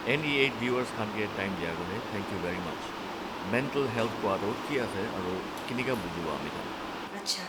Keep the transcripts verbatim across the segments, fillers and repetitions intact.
N E eight viewers khan ke time dia karne thank you very much. Mental health kua toh ki ase aru kinika bujibo ami khan? Acha,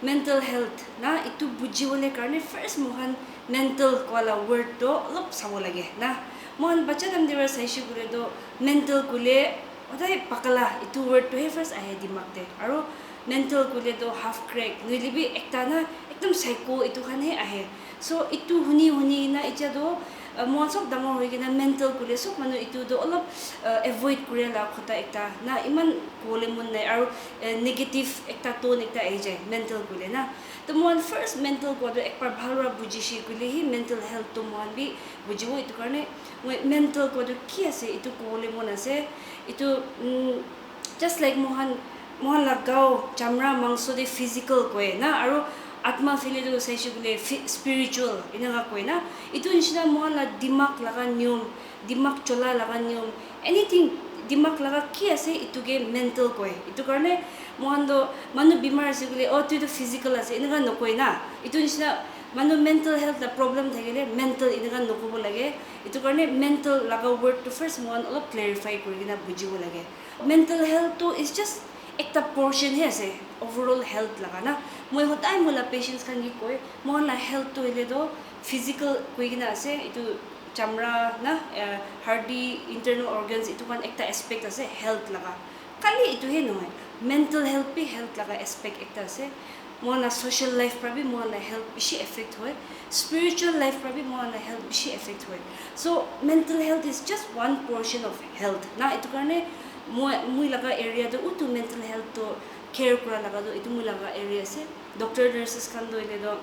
mental health na itu bujibole karne first mohan mental kua la word to olop sabo lage na. Mohan bacha time te para saishe kule to mental kule hodai pakala itu word to he first ahe dimag te. Aru mental kule to half crack noile bi ekta na ekdom psycho itu khan he ahe. So itu huni huni na etia to uh, mohan sob dangor hoi kena mental kule sob manu itu to olop uh, avoid kure la khota ekta na iman kole mon nai aru uh, negative ekta tone ekta ahi jai mental kule na. To mohan first mental kua to ekbar bhal para bujishi kule hi mental health to mohan bi bujibo itu karne moi mental kua to ki ase itu kole mon ase. Itu um, just like mohan mohan la gao chamra mangso de physical koi na aru atma phile tu saishe kule spiritual enaka koi na. Itu nishina mohan la dimag laga niyom, dimag chola laga niyom, anything dimag laga ki ase itu ke mental koi. Itu karne mohan to manu bimar ase kule oh tu tu physical ase enaka nokoi na. Itu nishina manu mental health la problem thakile mental enaka nokobo lage. Itu karne mental laga word to first mohan olop clarify kuri kena bujibo lage. Mental health to is just ekta portion he ase overall health laga na. Moi hodai moi la patients khan ke koi mohan la health to hoile to physical koi kena ase itu chamra na uh, hardi internal organs itu khan ekta aspect ase health laga. Kali itu he nohoi mental health bi health laga aspect ekta ase. Mohan la social life para bi mohan la health bishi affect hoi, spiritual life para bi mohan la health bishi affect hoi. So mental health is just one portion of health na. Itu karne moi moi laga area te utu mental health to care kura laga to itu moi laga area ase. Doctor nurses khan to ile to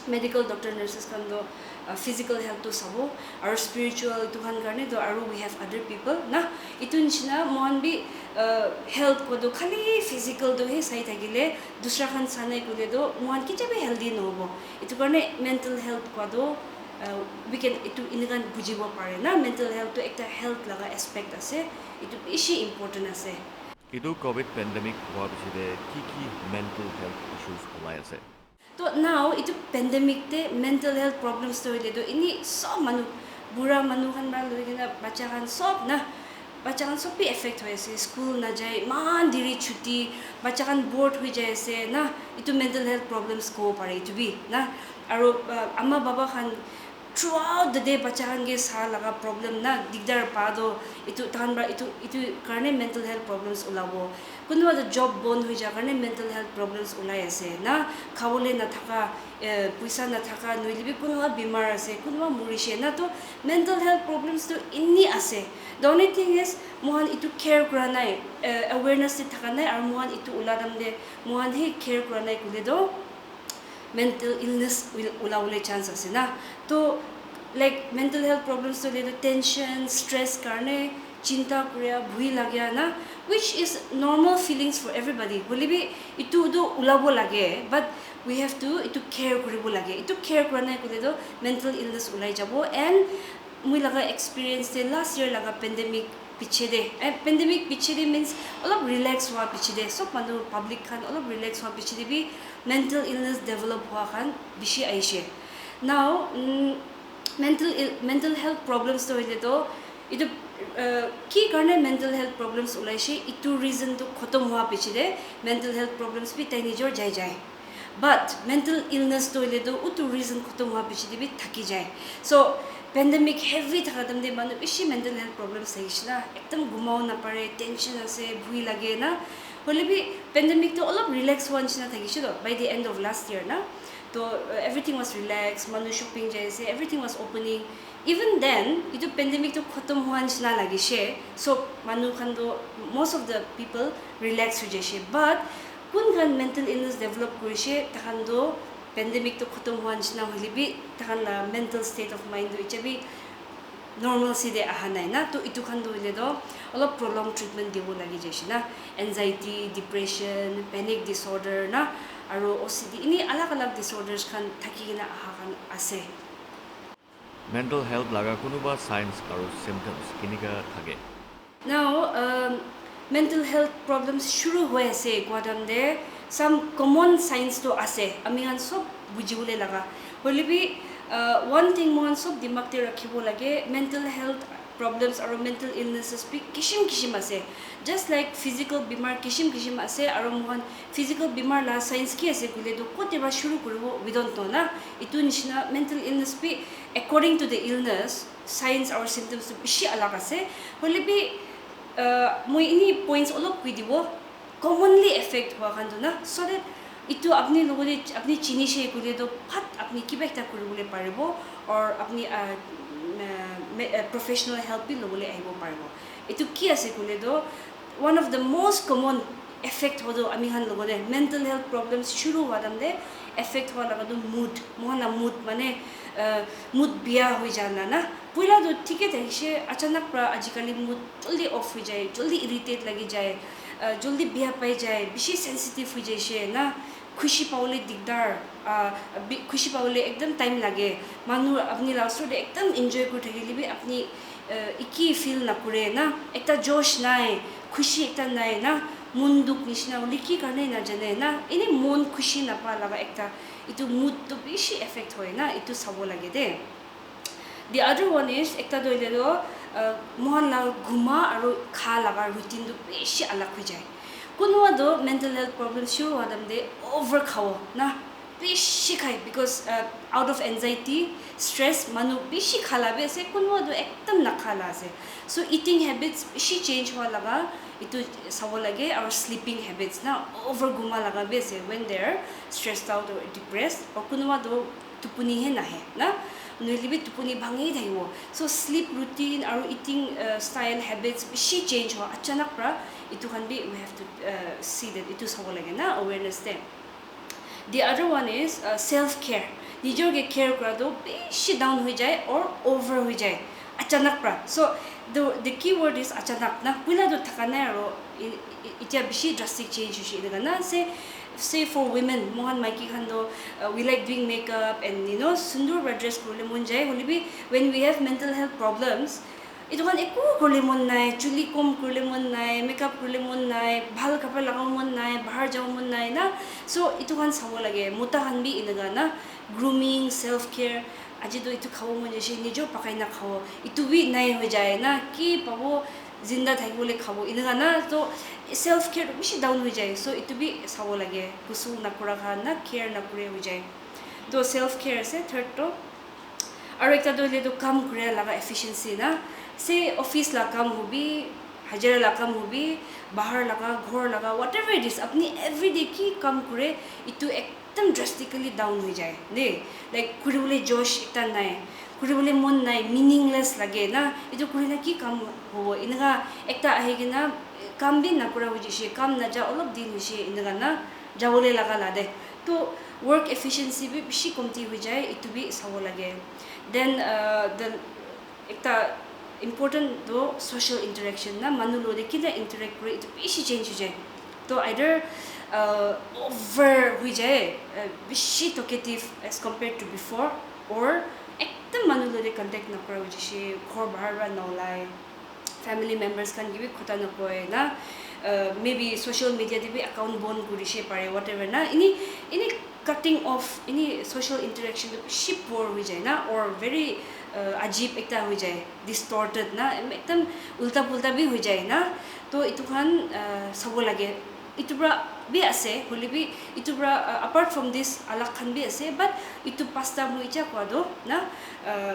medical doctor nurses khan to uh, physical health to sabo aru spiritual itu khan karne to aru we have other people na. Itu nishina mohan bi uh, health ko to khali physical to he sai thakile dusra khan sanai kule to mohan kicha bi healthy nohobo. Itu karne mental health kua to uh, we can itu inikan bujibo pare na mental health to ekta health laga aspect ase. Itu bishi important ase. Itu covid pandemic hua piche de ki ki mental health issues olai ase? To now itu pandemic te mental health problems to hoile to ini sob manu bura manu khan para loi kena bacha khan sob na bacha khan sob bi affect hoi ase. School najai iman diri chuti, bacha khan bored hoi jai ase na. Itu mental health problems kobo pare itu bi na. Aru uh, ama baba khan throughout the day bacha khan ke sa laga problem na digdar pa to itu tahan para itu itu karne mental health problems ulabo. Kunuba to job bon hoi ja karne mental health problems ulai ase na. Khawole na thaka eh, puisa na thaka noile bi kunuba bimar ase kunuba murishe na to mental health problems to ini ase. The only thing is mohan itu care kura nai uh, awareness te thaka nai aru mohan itu ula dam de mohan he care kura nai kule to mental illness ulabole chance ase na. To like mental health problems to le tension stress karne chinta kuria bhui lagia na, which is normal feelings for everybody. Hoile bi itu tu ulabo lage, but we have to itu care kuribo lage. Itu care kura nai kule to mental illness ulai jabo. And moi laga experience te last year laga pandemic piche de eh, pandemic piche de means olop relax hua piche de sob manu public khan olop relax hua piche de bi mental illness develop hua khan bishi aishe. Now mm, mental Ill- mental health problems to hoile to itu uh, ki karne mental health problems ulaishe itu reason to khotom hua piche de mental health problems bi tai nijor jai jai. But mental illness to hoile to utu reason khotom hua piche de bi thaki jai. So pandemic heavy thaka time de manu bishi mental health problems thakishi na, ekdom gumao napare, tension ase, bhui lage na. Hoile bi pandemic to olop relax hua nishina thakishi to by the end of last year na. To uh, everything was relaxed, manu shopping jai ase, everything was opening. Even then itu pandemic to khotom hua nishina lagishe. So manu khan to most of the people relax hoi jaishe. But kun khan mental illness develop kurishe, takhan to pandemic to khotom hua nishina hoile bi takhan la mental state of mind to etia bi normalcy de aha nai na. To itu khan to hoile to olop prolong treatment dibo lagi jaishe na. Anxiety, depression, panic disorder na, aru O C D ini alag alag disorders khan thaki kena aha khan ase. Mental health laga kunuba signs aru symptoms kinika thake? Now um, mental health problems shuru hoi ase kua time de some common signs to ase ami khan sob bujibole laga. Hoile bi uh, one thing mohan sob dimag te rakhibo lage, mental health problems aro mental illnesses bi kishim kishim ase. Just like physical bimar kishim kishim ase, aro mohan physical bimar la science ki ase koile toh kote pra shuru kuribo, we don't know na. Itu nishina mental illness bi, according to the illness, signs aro symptoms toh bishi alag ase. Hoile bi, uh, moi ini points olop koi dibo. Commonly affect hua khan tu na, so that itu apni logote apni chini she koile tu phat apni kiba ekta kuribole paribo, or apni, uh, uh, me- uh, professional help bi lobole ahibo paribo. Itu ki ase koile tu, one of the most common effect hodo ami khan logote mental health problems shuru hua time te affect hua laga tu mood, mohan la mood mane, uh, mood bia hoi jana na. Puila tu thike thakishe, achanak pra ajikali mood joldi off hoi jai, joldi irritate lagi jai, uh, joldi bia pai jai, bishi sensitive hoi jaishe na, khushi pawole digdar, uh, bi- khushi pawole ekdam time lage. Manu apni la osor te ekdam enjoy kuri thakile bi apni, uh, iki feel nakure na, ekta josh nai, khushi ekta nai na, mon dukh nishina hole ki karne najane na, eni mon khushi napa laga ekta, itu mood tu bishi affect hoi na, itu sabo lage de. The other one is, ekta tu hoile tu, uh, mohan la ghuma aro kha laga routine tu bishi alag hoi jai. Kunwa tu mental health problem shuru hua time te over khao na, bishi khai, because, uh, out of anxiety, stress, manu bishi khala bi ase, kunwa tu ekdam nakhala ase. So eating habits bishi change hua laga itu sabo lage, aro sleeping habits na, over ghuma laga bi ase when they're stressed out or depressed, or kunwa tu tupuni he nahe na, nohile bi tupuni bhangi thakibo. So sleep routine aro eating, uh, style, habits bishi change hua achanak pra, itu khan bi we have to, uh, see that, itu sabo lage na, awareness te. The other one is, uh, self care. Nijor ke care kura tu bishi down hoi jai or over hoi jai achanak pra. So the, the key word is achanak na. Puila tu thaka nai aro i- i- itya bishi drastic change hoishe enika na. Say, say for women, mohan maiki khan tu, uh, we like doing makeup and, you know, sundur pra dress kuribole mon jai. Hoile bi when we have mental health problems, itu khan eku kuribole mon nai, chuli kom kuribole mon nai, makeup kuribole mon nai, bhal kapra lagabo mon nai, bahar jabo mon nai na. So itu khan sabo lage, mota khan bi enika na, grooming, self care, aji tu itu khabo mon jaishe, nijor pakai na khabo, itu bi nai hoi jai na, ki pabo, zinda thakibole khabo, enika na. To self care tu bishi down hoi jai, so itu bi sabo lage, ghusl nakura khan na, care nakure hoi jai. To self care ase third to. Aro ekta tu hoile tu kam kuria laga efficiency na, se office la kam hobi, hajira la kam hobi, bahar laga, ghor laga, whatever it is, apni everyday ki kam kure, itu ekdam drastically down hoi jai de. Like kuribole josh ekta nai, kuribole mon nai, meaningless lage na, itu kurina ki kam hobo, enika ekta ahi kena kam bi nakura hoi jaishe, kam naja olop din hoishe, enika na jabole laga la de. To work efficiency bi bishi komti hoi jai, itu bi sabo lage. Then, uh, the ekta important tu social interaction na, manu logote kina interact kure, itu bishi change hoi jai. To either, uh, over hoi jai, uh, bishi talkative as compared to before, or ekdam manu logote contact nakura hoi jaishe, ghor bahar pra naolai, family members khan ke bi khota nakoi na, uh, maybe social media te bi account bon kurishe pare, whatever na, any, any cutting off, any social interaction tu bishi poor hoi jai na, or very, uh, ajib ekta hoi jai, distorted na, em- ekdam ulta pulta bi hoi jai na. To itu khan, uh, sabo lage. Itu pra bi ase, hoile bi itu pra, uh, apart from this, alag khan bi ase, but itu pasta moi icha koa tu na, uh,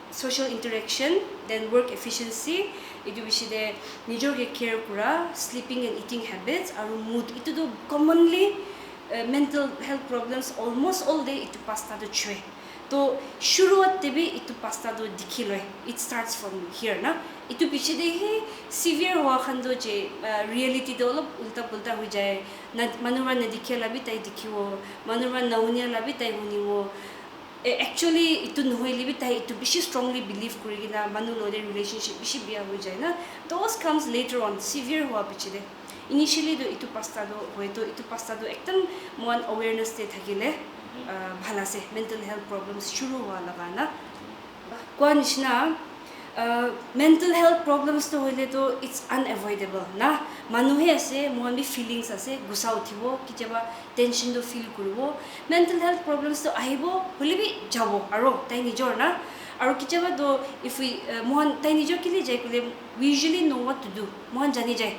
social interaction, then work efficiency, itu bishi de nijor ke care kura, sleeping and eating habits, aru mood, itu tu commonly, uh, mental health problems almost all day itu pasta tu chue. To shuruat te bi itu pasta tu dikhi loi, it starts from here na. Itu piche de hi severe hua khan tu je, uh, reality tu olop ulta pulta hoi jai na, manu para na dikhe la bi tai dikhibo, manu para na hunia la bi tai hunibo. Eh, actually itu nohoile bi tai itu bishi strongly believe kuri kena manu logote relationship bishi bia hoi jai na. Those comes later on, severe hua piche de. Initially tu itu pasta tu hoi to, itu pasta tu ekdam mohan awareness te thakile, uh, bhal ase, mental health problems shuru hua laga na. Koa nishina, uh, mental health problems tu hoile tu it's unavoidable na. Manu he ase, mohan bi feelings ase, gusa uthibo, kitiaba tension tu feel kuribo. Mental health problems tu ahibo, hoile bi jabo, aro tai nijor na. Aru kichaba toh if we uh, mohan tai nijor kile jai kule, we usually know what to do. Mohan jani jai.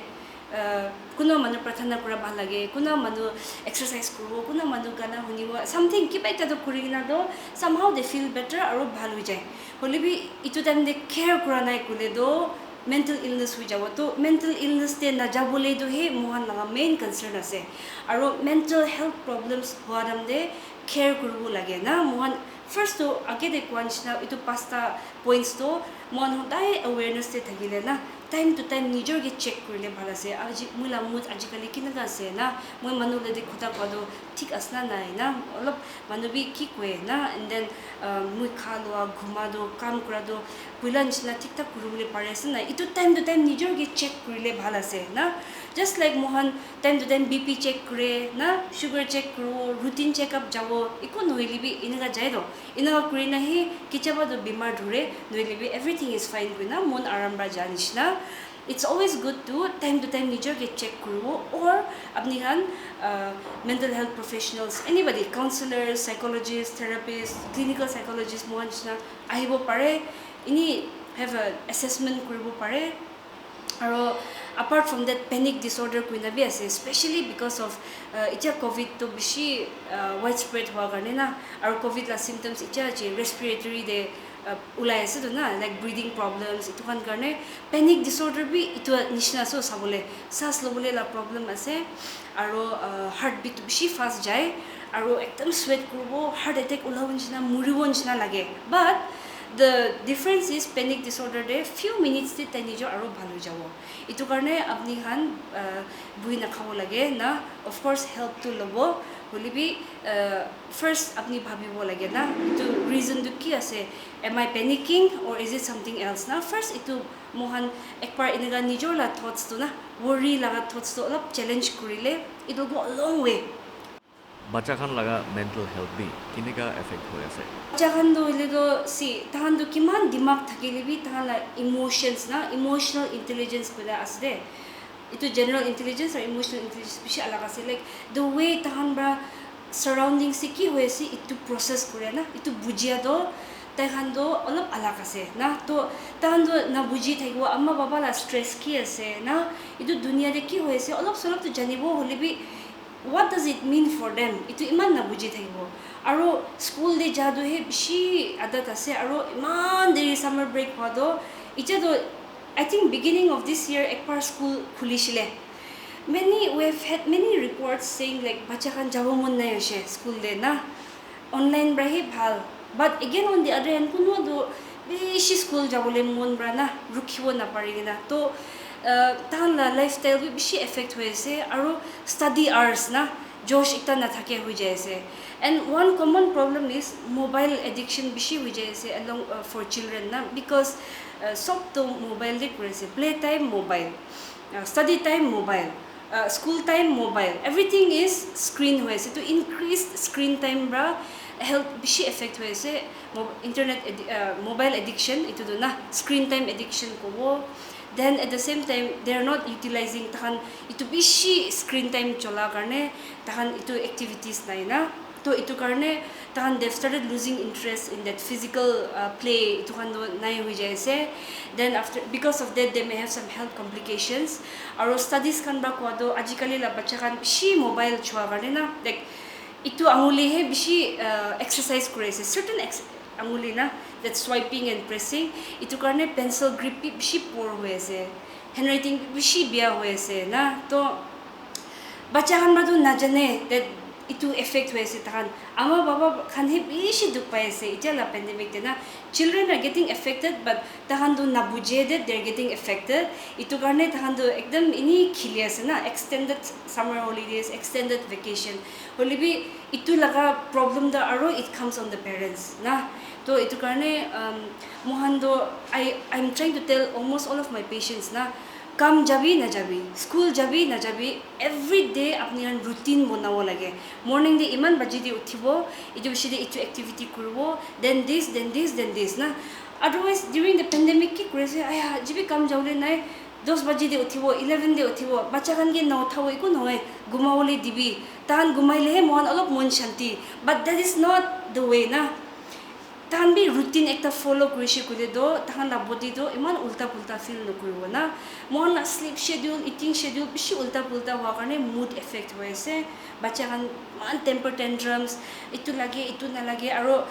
Uh, kuno manu prarthana kura bhal lage, kuno manu exercise kuribo, kuno manu gana hunibo, something kiba ekta toh kuri kena toh somehow they feel better aru bhal hoi jai. Hoile bi itu time te care kura nai kule toh mental illness hoi jabo. To mental illness te najabole toh he mohan laga main concern ase. Aru mental health problems hua time te care kuribo lage na. Mohan first toh age te koa nishina itu pasta points toh mohan hodai awareness te thakile na, time to time nijor ke check kurile bhal ase. Aji moi la mood ajikali kinaka ase na, moi manu le de kotha koa toh thik ase na nai na, olop manu bi ki koi na, and then uh, moi kha loa, ghuma toh, kam kura toh, puila nishina thik thak kuribole pari ase na, itu time to time nijor ke check kurile bhal ase na. Just like mohan time to time B P check kure na, sugar check kuro, routine check up jabo, iku nohoile bi enaka jai toh. Enaka kuri na hi kichaba toh bimar dhure, nohoile bi everything is fine kuri na mon aram pra ja nishina. It's always good to time to time nijor ke check kuribo, or apni khan uh, mental health professionals, anybody, counselors, psychologists, therapists, clinical psychologists, mohan nishina ahibo pare, ini have a assessment kuribo pare. Aro apart from that, panic disorder kuina bi ase, especially because of uh, itya covid to bishi uh, widespread hua karne na. Aro covid la symptoms itya je respiratory de uh, ulai ase to na, like breathing problems itu khan karne. Panic disorder bi itu nishina ase sabole, sas lobole la problem ase, aro uh, heartbeat bishi fast jai, aro ekdam sweat kuribo, heart attack ulabo nishina, muribo nishina lage. But the difference is panic disorder de few minutes te tai nijor aro bhal hoi jabo. Itu karne apni khan uh, buhi nakhabo lage na. Of course help tu lobo, hoile bi uh, first apni bhabibo lage na, itu reason tu ki ase? Am I panicking or is it something else na? First itu mohan ekbar eneka nijor la thoughts tu na, worry laga thoughts tu olop challenge kurile, it will go a long way. Bacha khan laga mental health bi kineka affect hoi ase? Bacha khan tu hoile tu si, tahan tu kiman dimag thakile bi tahan la emotions na, emotional intelligence kuina ase de. Itu general intelligence aru emotional intelligence bishi alag ase. Like the way tahan pra surroundings te ki hoi ase itu process kure na, itu bujia toh tai khan toh olop alag ase na. To tahan toh na buji thakibo ama baba la stress ki ase na, itu dunia te ki hoi ase olop solop toh janibo, hoile bi what does it mean for them, itu iman na buji thakibo. Aro school te ja toh he bishi adat ase, aro iman deri summer break hua toh itya toh I think beginning of this year ekbar school khulishile. Many, we have had many reports saying like bacha khan jabo mon nai hoise school te na, online pra he bhal. But again on the other hand kunwa tu bishi school jabole mon pra na rukhibo napari kena to uh, tahan la lifestyle bi bishi affect hoi ase, aro study hours na josh ekta nathake hoi jai ase. And one common problem is mobile addiction bishi hoi jai ase along uh, for children na, because uh, sob to mobile de kuri ase, play time mobile, uh, study time mobile, uh, school time mobile, everything is screen hoi ase. To increased screen time pra health bishi affect hoi ase. Mo- internet addi- uh, mobile addiction itu tu na, screen time addiction kobo. Then at the same time they are not utilizing, tahan itu bishi screen time chola karne tahan itu activities nai na. To itu karne tahan they've started losing interest in that physical uh, play, itu khan toh nai hoi jai ase. Then after, because of that they may have some health complications. Aro studies khan pra kowa toh ajikali la bacha khan bishi mobile chua karne na, like itu anguli he bishi uh, exercise kuri ase, certain ex- anguli na, that swiping and pressing, itu karne pencil grip bi bishi poor hoi ase, handwriting bi bishi bia hoi ase na. To bacha khan pra tu najane that itu affect hoi ase tahan. Ama baba khan he bishi dukh pai ase itya la pandemic te na. Children are getting affected, but tahan tu nabuje that they are getting affected. Itu karne tahan tu ekdam ini khili ase na, extended summer holidays, extended vacation. Hoile bi itu laga problem tu aro it comes on the parents na. To itu karne um, mohan tu I I'm trying to tell almost all of my patients na, kam jabi na jabi, school jabi na jabi, every day apni khan routine bonabo lage. Morning te iman baji te uthibo, itu bishi te itu activity kuribo, then this, then this, then this na. Otherwise during the pandemic ki kuri ase, aya jibi kam jabole nai, dos baji te uthibo, eleven te uthibo, bacha khan ke na uthabo, iku nohoi, gumabole dibi, tahan gumaile he mohan olop mon shanti. But that is not the way na. Tahan bi routine ekta follow kurishe koile toh tahan la body toh iman ulta pulta feel nokuribo na. Mohan la sleep schedule, eating schedule bishi ulta pulta hua karne mood effect hoi ase. Bacha khan iman temper tantrums, itu lage, itu nalage, aro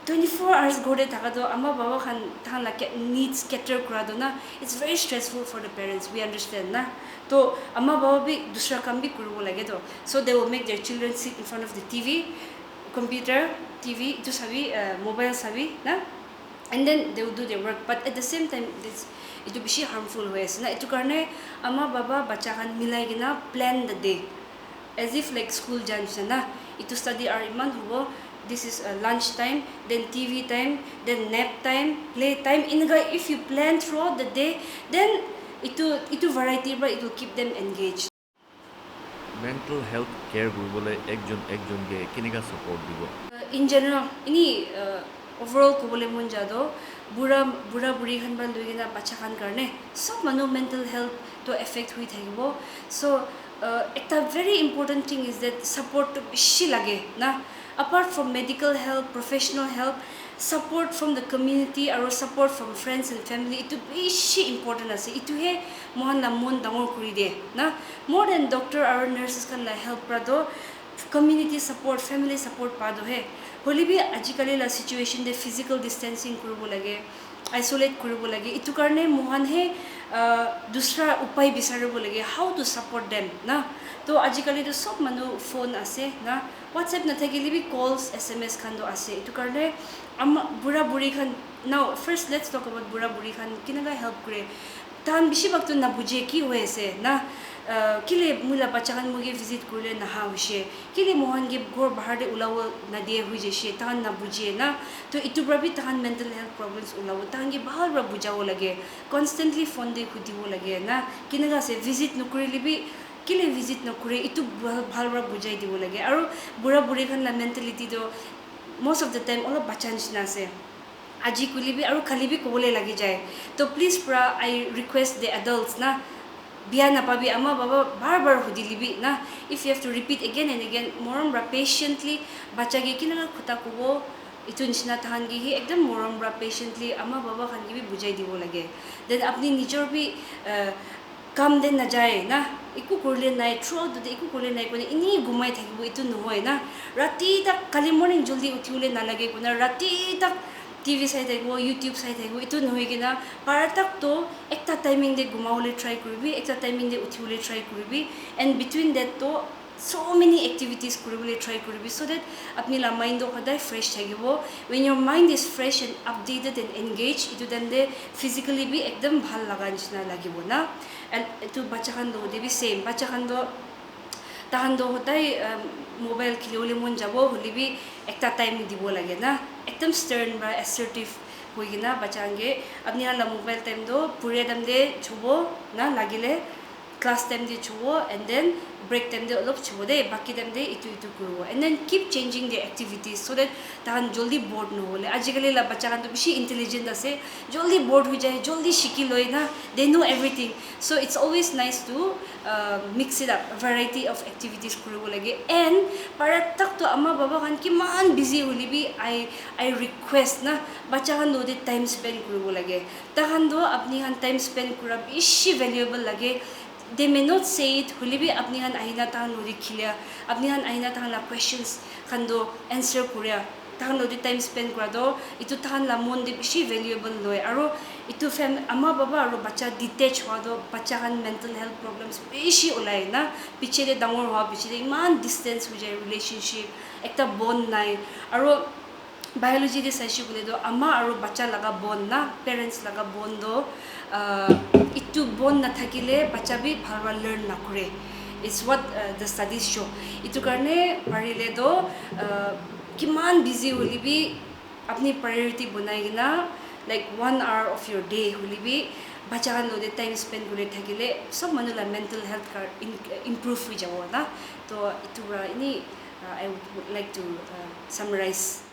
twenty-four hours ghor te thaka toh ama baba khan tahan la ca- needs cater kura toh na, it's very stressful for the parents, we understand na. To ama baba bi dusra kam bi kuribo lage toh, so they will make their children sit in front of the T V, computer, T V itu sabi, uh, mobile sabi na, and then they will do their work, but at the same time this itu bishi harmful hoi ase na. Itu karne ama baba bacha khan milai kena plan the day, as if like school jan nishina na. Itu study hour iman hobo, this is a lunch time, then T V time, then nap time, play time, eneka if you plan throughout the day, then itu itu variety pra it will keep them engaged. Mental health care kuribole ekjon ekjon ke keneka support dibo? Uh, in general, ini uh, overall kobole mon ja toh bura bura buri khan pra lui kena bacha khan karne sob manu mental health to affect hui thakibo. So uh, ekta very important thing is that support to bishi lage na. Apart from medical help, professional help, support from the community aro support from friends and family itu bishi important ase. Itu he mohan la mon dangor kuri de na. More than doctor aro nurses khan la help pra toh community support, family support pa toh he. Hoile bi ajikali la situation te physical distancing kuribo lage, isolate kuribo lage. Itu karne mohan he uh, dusra upai bisaribo lage, how to support them na. To ajikali toh sob manu phone ase na, WhatsApp nathakile bi calls, S M S khan toh ase. Itu karne ama bura buri khan, now first let's talk about bura buri khan kinaka help kure. Tahan bishi bhag toh nabuje ki hoi ase na. Uh, kile moi la bacha khan moi ke visit kurile naha hoishe, kile mohan ke ghor bahar te ulabo nadie hoi jaishe, tahan nabuje na. To itu pra bi tahan mental health problems ulabo, tahan ke bhal pra bujabo lage, constantly phone te hudibo lage na. Kinaka ase, visit nokurile bi kile visit nokure, itu bhal bhal pra bujai dibo lage. Aro bura buri khan la mentality toh most of the time olop bacha nishina ase. Aji koile bi aro kali bi kobole lagi jai. To please pra, I request the adults na, bia napabi, ama baba bar bar hudile bi na, if you have to repeat again and again, morom pra patiently bacha ke kinaka kotha kobo, itu nishina tahan ke hi ekdam morom pra patiently ama baba khan ke bi bujai dibo lage. Then apni nijor bi uh, kam te najai na, eku kurile nai, throughout the day eku kurile nai koina ini gumai thakibo, itu nohoi na. Rati tak kali morning joldi uthibole nalage koina rati tak T V sai thakibo, YouTube sai thakibo, itu nohoi kena para tak toh ekta timing te gumabole try kuribi, ekta timing te uthibole try kuribi, and between that toh so many activities kuribole try kuribi, so that apni la mind toh hodai fresh thakibo. When your mind is fresh and updated and engaged, itu time te physically bi ekdam bhal laga nishina lagibo na. And itu bacha khan toh hote bi same, bacha khan toh tahan toh hodai um, mobile khilibole mon jabo, hoile bi ekta time dibo lage na. Ekdam stern pra assertive hoi kena bacha khan ke apni khan la mobile time toh puria time te chobo na, lagile class time te chobo and then break time te olop chobo de, baki time te itu itu kuribo, and then keep changing the activities so that tahan joldi bored nohole. Ajikali la bacha khan toh bishi intelligent ase, joldi bored hoi jai, joldi shiki loi na, they know everything. So it's always nice to uh, mix it up, variety of activities kuribo lage. And para tak toh ama baba khan kiman busy hoile bi, I I request na, bacha khan logote time spend kuribo lage. Tahan toh apni khan time spend kura bishi valuable lage. They may not say it, hoile bi apni khan ahina tahan logote khilia, apni khan ahina tahan la questions khan toh answer kuria, tahan logote time spend kura toh itu tahan la mon te bishi valuable loi. Aro itu fam ama baba aro bacha detach hua toh bacha khan mental health problems bishi ulai na, piche te dangor hua piche te iman distance hoi jai, relationship ekta bond nai. Aro biology te saishe koile toh ama aro bacha laga bond na, parents laga bond toh uh, itu bond nathakile bacha bi bhal pra learn nakure. It's what uh, the studies show. Itu karne parile toh uh, kiman busy hoile bi apni priority banai kena, like one hour of your day hoile bi bacha khan logote time spend kuri thakile sob manu la mental health kar in, improve hoi jabo na. To itu pra ini uh, I would like to uh, summarize.